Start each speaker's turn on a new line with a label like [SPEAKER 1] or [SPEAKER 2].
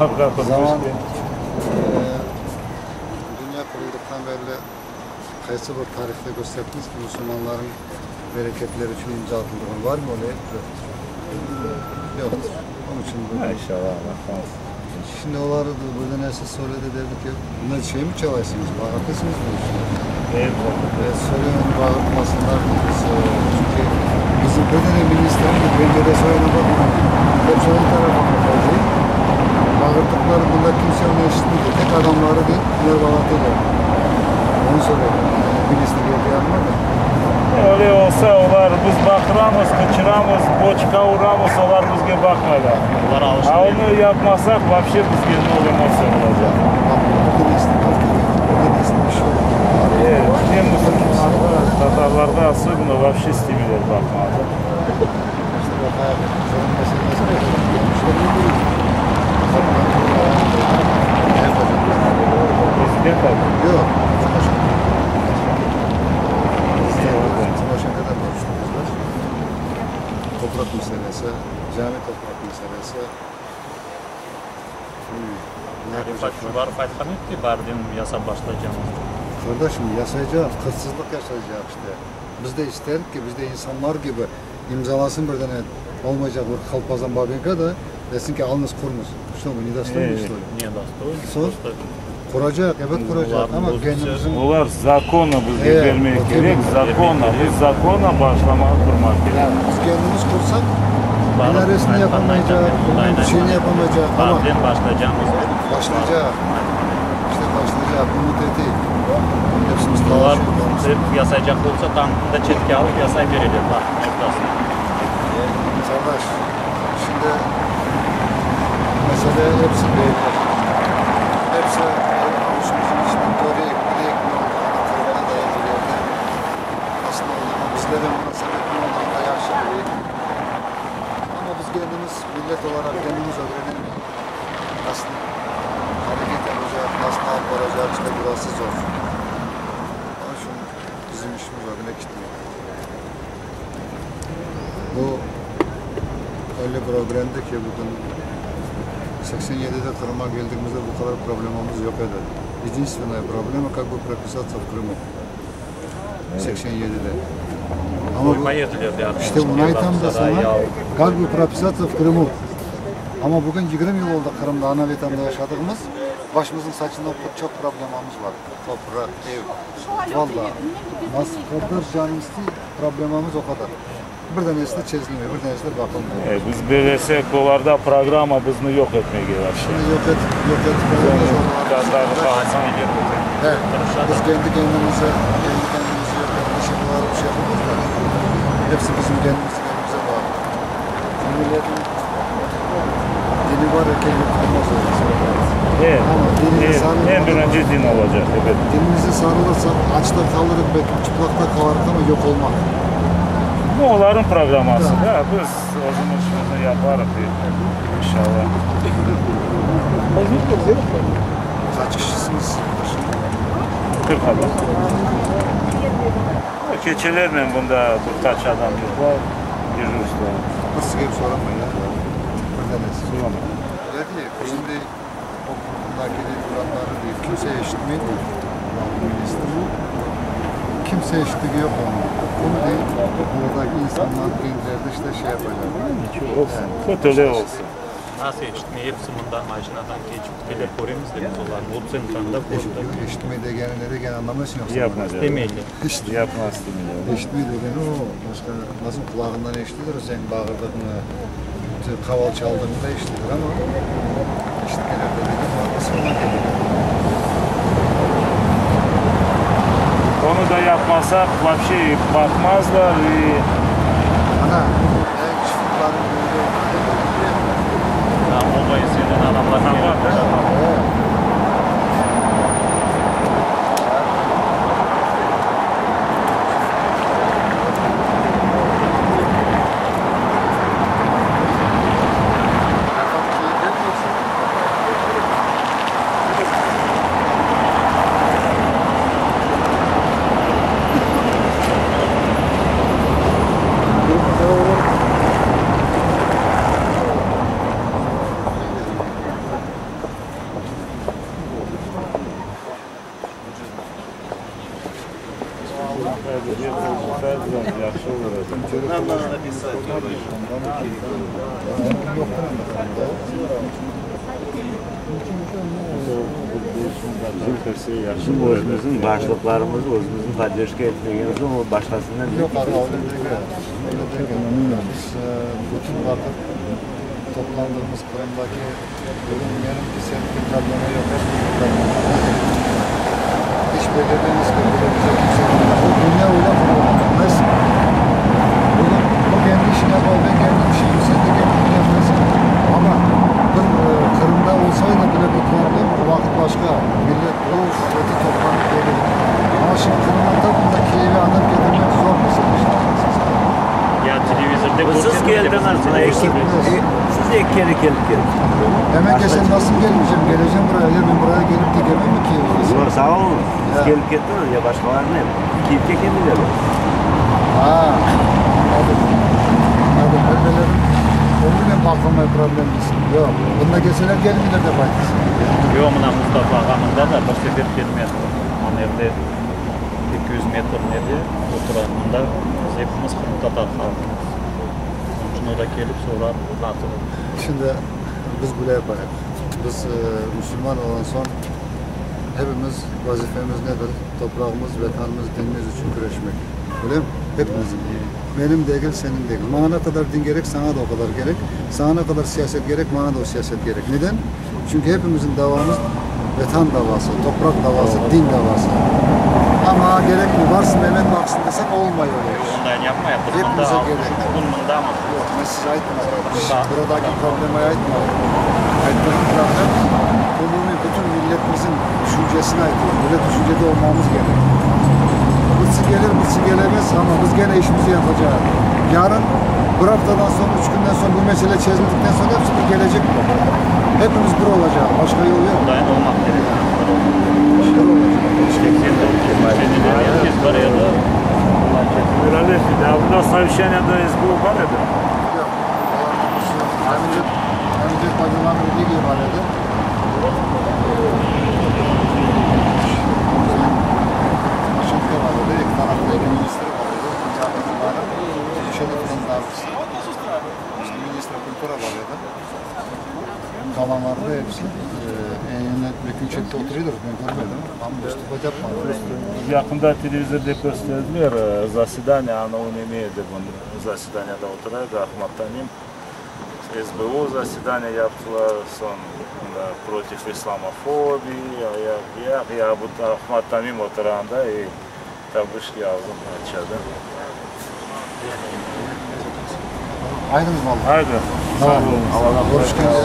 [SPEAKER 1] Olarğa
[SPEAKER 2] Zaman, dünya quruldıqtan berli qaysı bir tarihte kösterdiñiz ki, musulmanlarıñ bereketleri içün imza atıldığını? Varmı öyle? Yoqtır. Yoqtır. Onıñ içün bu.
[SPEAKER 1] İnşallah, Allah.
[SPEAKER 2] Şimdi olar bir danesi söyledi, dedi ki, bunlar şey mi çalaysıñız, bağırtısıñız mı?
[SPEAKER 1] Evet.
[SPEAKER 2] Evet, söyleyin, bağırtmasınlar biz, çünki bizim bir dane ministrimiz pencere soyuna bakmadı. Hepsi onun tarafına kaldı. Bağırttıkları bunlar kimse onu eşitmedi. Tek adamları değil, bunlar bağırtıyorlar. Onu söyledi. Ministr geldi yanıma da.
[SPEAKER 1] Öyle olsa olar biz baqıramız, qıçıramız, boçka uramız, olar bizge baqmaylar.
[SPEAKER 3] Olar alıştı.
[SPEAKER 1] A onı yapmasaq, вообще bizge nol эмоция olacaq.
[SPEAKER 2] Bak, bir tanesini bir tanesini bir şey oldu.
[SPEAKER 1] Evet, ne musulmanlarğa, tatarlarğa особенно вообще istemeyler baqmağa.
[SPEAKER 2] İşte bakar, sorun meselesi de işte ne bileyim. Ne yapacak?
[SPEAKER 1] Prezident adı.
[SPEAKER 2] Yok, Timoşenko. Timoşenko'da konuştuk bizler. Toprak meselesi, cami toprak meselesi. Ne
[SPEAKER 3] Refat
[SPEAKER 2] yapacaklar?
[SPEAKER 3] Çubarov aytqan edi ki, birden yasap başlaycaqmız.
[SPEAKER 2] Kardeşim yasayacak, hırsızlık yaşayacak işte. Biz de isterik ki biz de insanlar gibi imzalasın bir tane olmayacak bir kalpazan Babenko da desin ki alınız kurunuz. Что мы недостойны
[SPEAKER 1] Evet.
[SPEAKER 2] что ли?
[SPEAKER 3] Не достоин.
[SPEAKER 2] Söz?
[SPEAKER 3] Просто
[SPEAKER 2] Kuracak, evet kuracak ama
[SPEAKER 3] Olarnıñ
[SPEAKER 2] kendimizin
[SPEAKER 1] Olar законно bizge
[SPEAKER 2] Evet,
[SPEAKER 1] bermek
[SPEAKER 2] o
[SPEAKER 1] kerek,
[SPEAKER 2] tabii.
[SPEAKER 1] законно. Biz законно başlamağa qurmaq kerek.
[SPEAKER 2] Yani biz kendimiz kursak
[SPEAKER 3] Barıp
[SPEAKER 2] minaresini
[SPEAKER 3] aytqan
[SPEAKER 2] yapamayacak,
[SPEAKER 3] aytqan,
[SPEAKER 2] bunun bir şeyini yapamayacak ama
[SPEAKER 3] Birden başlaycaqmız.
[SPEAKER 2] başlayacak. İşte başlayacak, umut eteyik. Hepsimiz
[SPEAKER 3] Olar
[SPEAKER 2] çalışıyoruz.
[SPEAKER 3] hep yasaycaq bolsa tankını da çetke alıp yasay bereler parknıñ ortasına.
[SPEAKER 2] Kardeş, şimdi mesele hepsi belli. Hepsi avuçumuzun içinde göreyik, bileyik ne olduğunu, Kırım'da da bir yerde. Nasıl olduğunu, bizlerin münasebet ne olduğunu da yaxşı bileyik. Ama biz kendimiz millet olarak kendimiz öğrenemeyiz. Nasıl hareket yapacak, nasıl alıp varacak, işte burası zor. Onun için bizim işimiz öyle gitmiyor. Bu öyle problemdi ki bugün 87'de Kırım'a geldiğimizde bu kadar problemimiz yok idi. Единственная проблема как бы прописаться в Крыму. 87'de. Ama bu,
[SPEAKER 3] Qoymay ediler de artıq.
[SPEAKER 2] işte bunu aytam da sana как бы прописаться в Крыму. Ama bugün 20 yıl oldu Kırım'da ana vatanda yaşadığımız. Başımızın saçından çok problemimiz var. Toprak, ev. Vallahi nasıl kadar canımız değil, problemimiz o kadar. Bir tanesi de çözülmüyor, bir tanesi de bakılmıyor.
[SPEAKER 1] E, biz bilesek olarda programma bizni yoq etmege вообще.
[SPEAKER 2] Şimdi yok et, yok et.
[SPEAKER 1] Gazlarını qalsın.
[SPEAKER 2] He, biz kendi kendimize, kendi kendimizi yok etmişiz, bunlara bir şey yapamaz da. Hepsi bizim kendimiz kendimize bağlı. Cumhuriyetin dini var erken yok olmaz öyle.
[SPEAKER 1] Evet.
[SPEAKER 2] Ama dinine
[SPEAKER 1] Evet,
[SPEAKER 2] sarılmadan-
[SPEAKER 1] En birinci din olacaq, evet.
[SPEAKER 2] Dinimize sarılırsak açta kalırız, belki çıplakta kalırız ama yok olmak.
[SPEAKER 1] Bu onların programması. Da, biz özümüz işimizni yaparıq inşallah.
[SPEAKER 2] Kaç kişisiniz?
[SPEAKER 1] 40 adam. Keçelerle bunda bir qaç adam yoxlar, дежурство.
[SPEAKER 2] Nasıl gelip soramayın ya. Bir tanesi.
[SPEAKER 1] Soramayın.
[SPEAKER 2] Öyle değil. Bizim de o kurumdaki de duranları değil. Kimse eşitmiyor. Ministr. Kimse eşitliği yok onun. Bunu değil. Buradaki insanlar gençler de işte şey yapacak.
[SPEAKER 1] Olsun. Kötülüğü olsun.
[SPEAKER 3] Nasıl eşitmiy? Hepsi mından maşinadan keçip kiteler köremiz de biz olarnı. Lutsenkonı da kördik.
[SPEAKER 2] Eşitme degeni ne degeni anlamıyorsun yoksa.
[SPEAKER 1] Yapmaz.
[SPEAKER 3] Demeyler.
[SPEAKER 2] İşte.
[SPEAKER 1] Yapmaz demiyorlar.
[SPEAKER 2] Eşitme degeni o. Başka nasıl kulağından eşitilir sen bağırdığını, kaval çaldığını da eşitilir ama eşitmeler de dediğim nasıl ona geliyor.
[SPEAKER 1] Onu da yapmasak вообще bakmazlar и
[SPEAKER 2] Ana, en çiftliklerin böyle
[SPEAKER 3] Ha, OBS'den adamlar
[SPEAKER 1] Ha, var,
[SPEAKER 3] kelip.
[SPEAKER 1] değil mi?
[SPEAKER 2] Evet.
[SPEAKER 1] Aytsaydılar, yahşı olur edi.
[SPEAKER 4] Bizim özümizniñ başlıqlarımız özümüzni podderjka etmegen soñ, o başqasından ne
[SPEAKER 2] Yoq, öyle degil. Öyle degil. Biz bütün vaqıt toplandığımız Qırımdaki bugün menimki, seniki problema yoq, epimizniñ probleması. İç becermemiz ki, böyle bize kimse Bu dünya öyle qurulğan. Biz bugün o kendi işini yapar, ben kendi işimi, sen de kendi işini yaparsın. Amma bir Qırımda olsaydı böyle bir problem, o vaqıt başqa millet, ruh, eti toplanıp gelir. Amma şimdi Qırımdan ta mında Kiyevge adam ketirmek zor mesele şimdi.
[SPEAKER 3] Ya televizorde
[SPEAKER 4] Siz keldiñiz, mına eki, siz eki kere kelip kettiñiz.
[SPEAKER 2] Demek ki, sen nasıl kelmeycem, kelecem buraya, ya men buraya kelip de kelmem mi Kiyevge?
[SPEAKER 4] Yoq, sağ oluñız, siz kelip kettiñiz, ya başqaları ne? Kiyevge keldiler mi?
[SPEAKER 2] Ha, anladım. Anladım. Ben belerim, ömürnen baqılmay problem deysiñ. Yoq, bunda kelseler kelmeyler dep aytasıñ.
[SPEAKER 3] Yoq, mına Mustafa ağa mında da bir sefer kelmedi. Ana evde 200 metr nede otura. Mında biz epimiz qırımtatar halqımız. Onıñ içün o da kelip sorar, hatır.
[SPEAKER 2] Şimdi biz böyle yapayıq. Biz musulman olğan soñ, hepimiz vazifemiz nedir? Toprağımız, Vetanımız, dinimiz içün küreşmek. Öylemi? Hepimizniñ. Menim degil, seniñ degil. Maña ne qadar din kerek, saña da o qadar kerek. Saña ne qadar siyaset kerek, maña da o siyaset kerek. Neden? Çünki hepimizniñ davamız Vetan davası, topraq davası, din davası. A, maña kerekmey, varsın Memet baqsın desem, olmay öyle iş.
[SPEAKER 3] Yoq, onday yapmayıq. Biz mında
[SPEAKER 2] Hepimize kerek.
[SPEAKER 3] 63 kün mındamız.
[SPEAKER 2] Yoq, men size aytmadım. Buradaki problemayı aytmadım. Ayttığım problem, umumiy bütün milletimizniñ düşüncesini aytıyorum. Böyle düşüncede olmamız kerek. Birisi kelir, birisi kelemez, amma biz gene işimizi yapacağız. Yarın, bir aftadan soñ, üç künden soñ bu mesele çezildikten soñ episi bir kelecek bu. Hepimiz bir olacağız, başqa yol yoq.
[SPEAKER 3] Onday olmaq kerek.
[SPEAKER 2] Bir olacaq.
[SPEAKER 3] 84 senede er kes bar edi.
[SPEAKER 1] Mürali efendi, a bunda совещаниеда SBU bar edi?
[SPEAKER 2] Yoq, olarnıñ işi Komitet, Komitet по делам религии bar edi. Timoşenko bar edi, eki tarafta eki ministr bar edi, Kişinevden daa birisi, işte ministr культура bar edi. Qalanları da episi eñ çette oturıyorlar, men körmedim, amma выступать yapmadı.
[SPEAKER 1] Yaqında televizorde kösterdiler заседание, ana o neme edi, заседанияда otura edi Ahmad Tamim. SBU заседание yaptılar, soñ против исламофобии, ayaq bu yaq, ya bu Ahmad Tamim otura anda и таблички ağzın açadı.
[SPEAKER 2] Aydıñız vallahi.
[SPEAKER 1] Haydi, sağ oluñ.
[SPEAKER 2] Körüşkence.